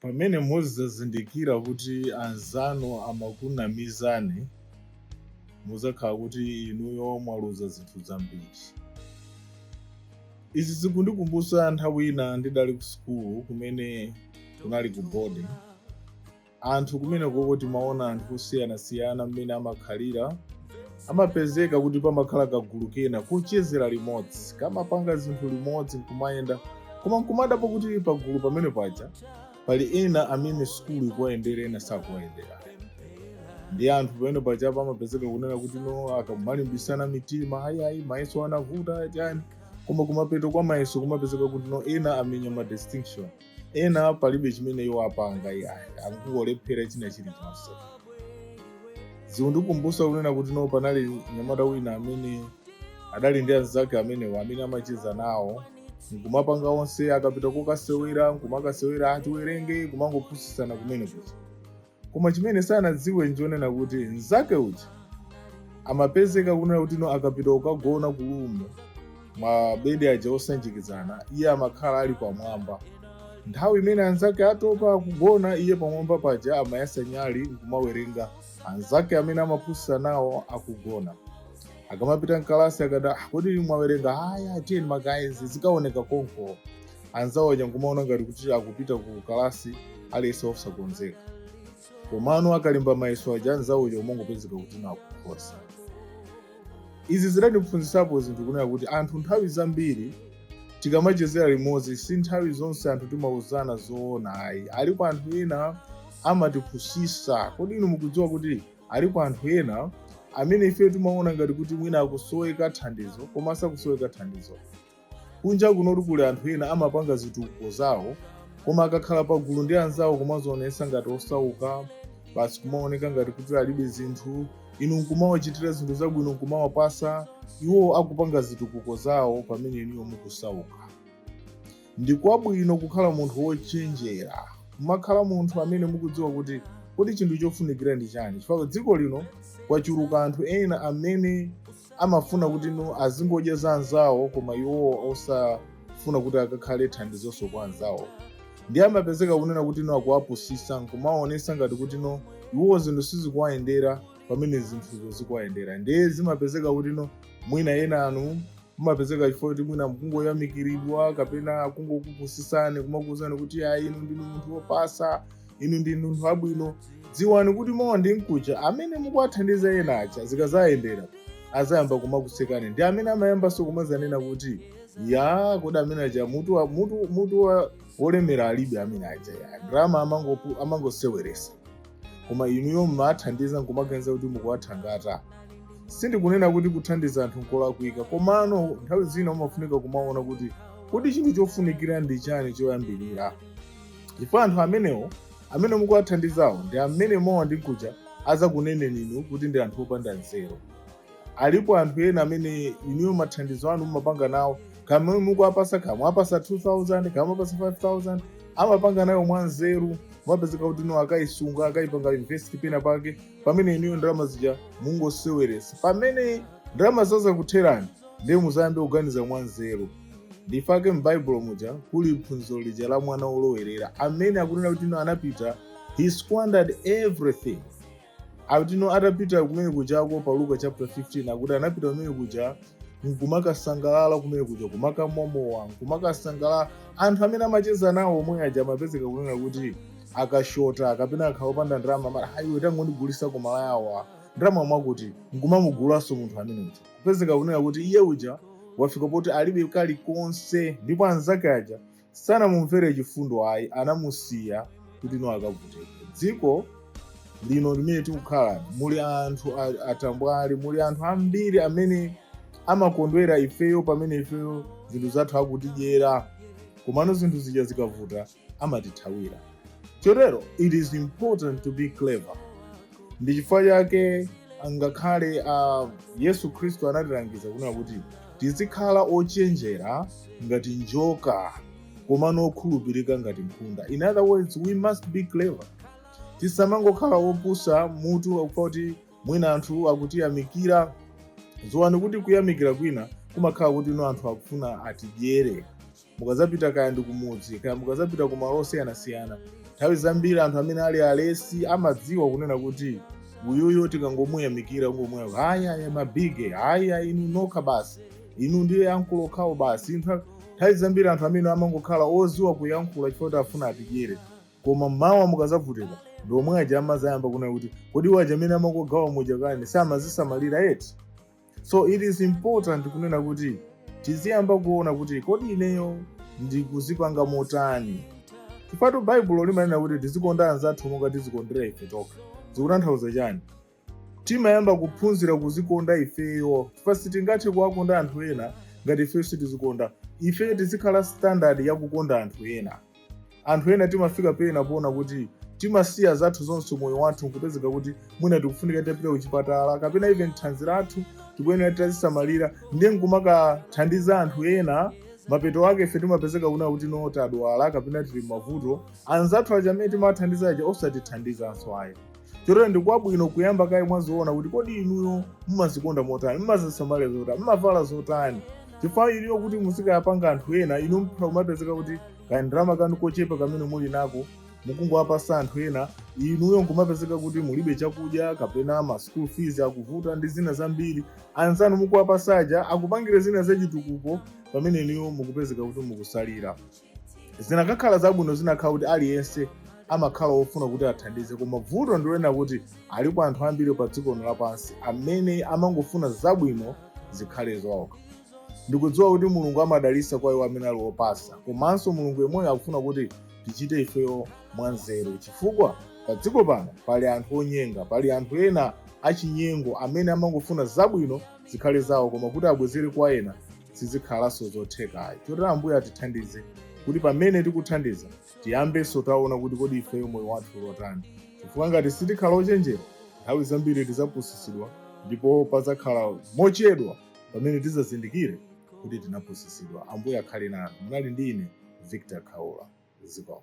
Pamene muzazindikira kuti anzanu amakunamizani, muzakhala kuti inuyo mwaluza zinthu zambiri. Izi zikundikumbutsa nthawi ina ndidali ku sukulu kumene kunali ku boarding. Anthu kumenekoko timaona anthu osiyanasiyana mmene amakhalira. Amapezeka kuti pamakhala kagulu kena kochezera limodzi, kamapanga zinthu limodzi nkumayenda, koma nkumadabwa kuti pagulu pamene paja pali ena amene sukulu ikuwayendera, ena sakuwayendera. Ndi anthu pamene paja pamapezeka kunena kuti no, akamalimbisana mitima, ayi ayi, mayeso anavuta chani, koma kumapeto kwa mayeso kumapezeka kuti no, ena amenya ma distinction, ena palibe chimene iwo apanga iyayi, akungolephera china chilichonse. Zikundikumbutsa kunena kuti no, panali mnyamata wina amene adali ndi anzake amenewo amene amacheza nawo nkumapanga onse, akapita kokasewera nkumakasewera, atiwerenge, kumangophunzitsana kumene kuja. Koma chimene sanadziwe nchonena kuti mnzake uja amapezeka kunena kuti no, akapita kukagona ku room, mabedi aja osanjikizana, iye amakhala ali pamwamba. Nthawi imene anzake atopa kugona, iye pamwamba paja amayasa nyali nkumawerenga, anzake amene amaphunzitsa nawo akugona. Akamapita mkalasi, akada, "Ah, kodi mwawerenga?" "Aya, tiyeni ma guys, zikaoneka konko." Anzawo aja nkumaona ngati kuti akupita ku kalasi aliyense osakonzeka, komano akalemba mayeso aja, anzawo aja kumangopezeka kuti nakukhoza. Izi zidandiphunzitsapo zinthu kunena kuti anthu nthawi zambiri tikamachezera limodzi, si nthawi zonse anthu timauzana zoona ayi. Alipo anthu ena amatiphunzitsa. Kodi inu mukudziwa kuti alipo anthu ena amene ife timaona ngati kuti mwina akusoweka thandizo, koma sakusoweka thandizo? Kunja kunotu kuli anthu ena amapanga zitukuko zawo, koma akakhala pagulu ndi anzawo kumazionetsa ngati osauka basi, kumaoneka ngati kuti alibe zinthu. Inu nkumawachitira zinthu zabwino, nkumawapasa, iwo akupanga zitukuko zawo pamene inuyo mukusauka. Ndi kwabwino kukhala munthu wochenjera, kumakhala munthu amene mukudziwa kuti kodi chinthu chofunikira ndi chani, chifukwa dziko lino kwachuluka anthu ena amene amafuna kuti no, azingodya za anzawo, koma iwo osafuna kuti akakhale thandizonso kwa anzawo. Ndi amapezeka kunena kuti no, akuwapusisa nkumaonesa ngati kuti no, iwo zinthu sizikuwayendera pamene zinthuzo zikuwayendera. Ndiye zimapezeka kuti no, mwina ena anu mumapezeka chifukwa kuti mwina mukungoyamikiridwa kapena kungokupusisani, kumakuwuzani kuti ayi, inu ndinu munthu wopasa, inu ndinu munthu wabwino. Dziwani kuti mawa ndi mkucha, amene mukuwathandiza ena aja zikazayendera azayamba kumakusekani, ndi amene amayambanso kumazanena kuti ya, kodi amene aja mutu wolemera alibe, amene aja ya ndalama amangoseweresa. Koma inuyo mmathandiza nkumaganiza kuti mukuwathangata. Sindikunena kuti kuthandiza anthu nkolakwika, komano nthawi zina umafunika kumaona kuti kodi chinthu chofunikira ndi chani choyambirira, chifukwa anthu amenewo amene mukuwathandizawo ndi amene mawa ndi mkucha azakuneneni inu kuti ndi anthu opanda nzeru. Alipo anthu ena amene inuyo mathandizo anu mumapanga nawo, kamwe mukuwapasa, kamwe apasa 2000, kamwe apasa 5000, amapanga nayo mwanzeru, mapezeka kuti no, akayisunga, akayipanga invest pena pake, pamene inuyo ndalama zija mungoseweresa. Pamene ndalama zazakutherani, ndiye muzayambe kuganiza mwanzeru. Ndifake m'Baibulo muja kuli phunziro lija la mwana wolowerera amene akunena kuti no, anapita, he squandered everything. Akuti no, atapita kumene kujako, pa Luka chapter 15, akuti anapita kumene kuja nkumakasangalala kumene kuja, kumakamomowa, nkumakasangalala. Anthu amene amacheza nawo omwe aja amapezeka kunena kuti akashota kapena akhala opanda ndalama, amati, "Ayiwe, tangondigulisa kumalayawa, ndalama mwakuti," nkumamugulanso munthu amene uja. Kupezeka kunena kuti iye uja wafika poti alibe kalikonse, ndipo anzake aja sanamumvere chifundo ayi, anamusiya kuti no, akavutike. Dziko lino limene tikukhala muli anthu atambwali, muli anthu ambiri amene amakondwera ifeyo pamene ifeyo zinthu zathu akutidyera, komano zinthu zija zikavuta amatithawira. Chotero it is important to be clever. Ndi chifukwa chake ngakhale Yesu Khristu anatilangiza kunena kuti tizikhala ochenjera ngati njoka komano okhulupirika ngati nkhunda. In other words, we must be clever. Tisamangokhala opusa mutu kuti mwina anthu akutiyamikira. Dziwani kuti kuyamikira kwina kumakhala kuti ino anthu akufuna atidyere. Mukazapita kaya ndi kumudzi, kaya mukazapita kumalo osiyanasiyana, Nthawi zambiri anthu amene ali alesi amadziwa kunena kuti uyuyo tikangomuyamikira, kungomuyamikira, haya ya mabige, haya inu nokha basi, inu ndiye ankulu okhawo basi. Nthawi zambiri anthu amene amangokhala oziwa kuyankhula chifukwa kuti afuna atidyere, koma mmawa mukazavutika ndi omwe aja amazayamba kunena kuti kodi waja amene amangogawa muja kani samazisamalira eti? So it is important kunena kuti tiziyamba kuona kuti kodi ineyo ndikuzipanga motani, chifukwa Baibulo limanena kuti tizikonda anzathu monga tizikondera ife tokha. Zikutanthauza chani? Timayamba kuphunzira kuzikonda ifeyo, chifukwa sitingathe kuwakonda anthu ena ngati ifeyo sitizikonda. Ifeyo tizikhala standard yakukonda anthu ena. Anthu ena timafika pena poona kuti timasiya zathu zonse, moyo wathu, nkupezeka kuti mwina tikufunika tipite kuchipatala kapena even thanzi lathu tikuyenera titazisamalira, ndiye nkumakathandiza anthu ena. Mapeto ake ife timapezeka kuna kuti no, tadwala kapena tili mavuto, anzathu aja amene timathandiza aja osatithandizanso ayi. Chotero ndikwabwino kuyamba kaye mwaziona kuti kodi inuyo mumazikonda motani, mumazisamalira zotani, mumavala zotani, chifukwa iliyo kuti muzikayapanga anthu ena, inu mumapezeka kuti kandalama kanu kochepa kamene muli nako mukungowapasa anthu ena, inuyo nkumapezeka kuti mulibe chakudya kapena ma school fees akuvuta ndi zina zambiri. Anzanu mukuwapasaja akupangire zina zachitukuko pamene inuyo mukupezeka kuti mukusalira. Zinakakhala zabwino zinakhala kuti aliyense amakhala wofuna kuti athandize, koma vuto ndilonena kuti alipo anthu ambiri pa dziko lino lapansi amene amangofuna zabwino zikhale zawoka. Ndikudziwa kuti Mulungu amadalitsa kwa iwo amene ali wopasa, komanso Mulungu yemweyo akufuna kuti tichite ifeyo mwanzeru, chifukwa pa dziko pano pali anthu onyenga, pali anthu ena achinyengo amene amangofuna zabwino zikhale zawo, koma kuti abwezere kwa ena sizikhalanso zothekayi. Chotero Ambuye atithandize kuti pamene tikuthandiza tiyambenso taona kuti kodi ifeyo moyo wathu ulotani, chifukwa ngati sitikhala ochenjera, nthawi zambiri tidzapusitsidwa ndipo padzakhala mochedwa pamene tidzazindikire kuti tinapusitsidwa. Ambuye akhale nanu. Munali ndi ine, Victor Khaula. Zikomo.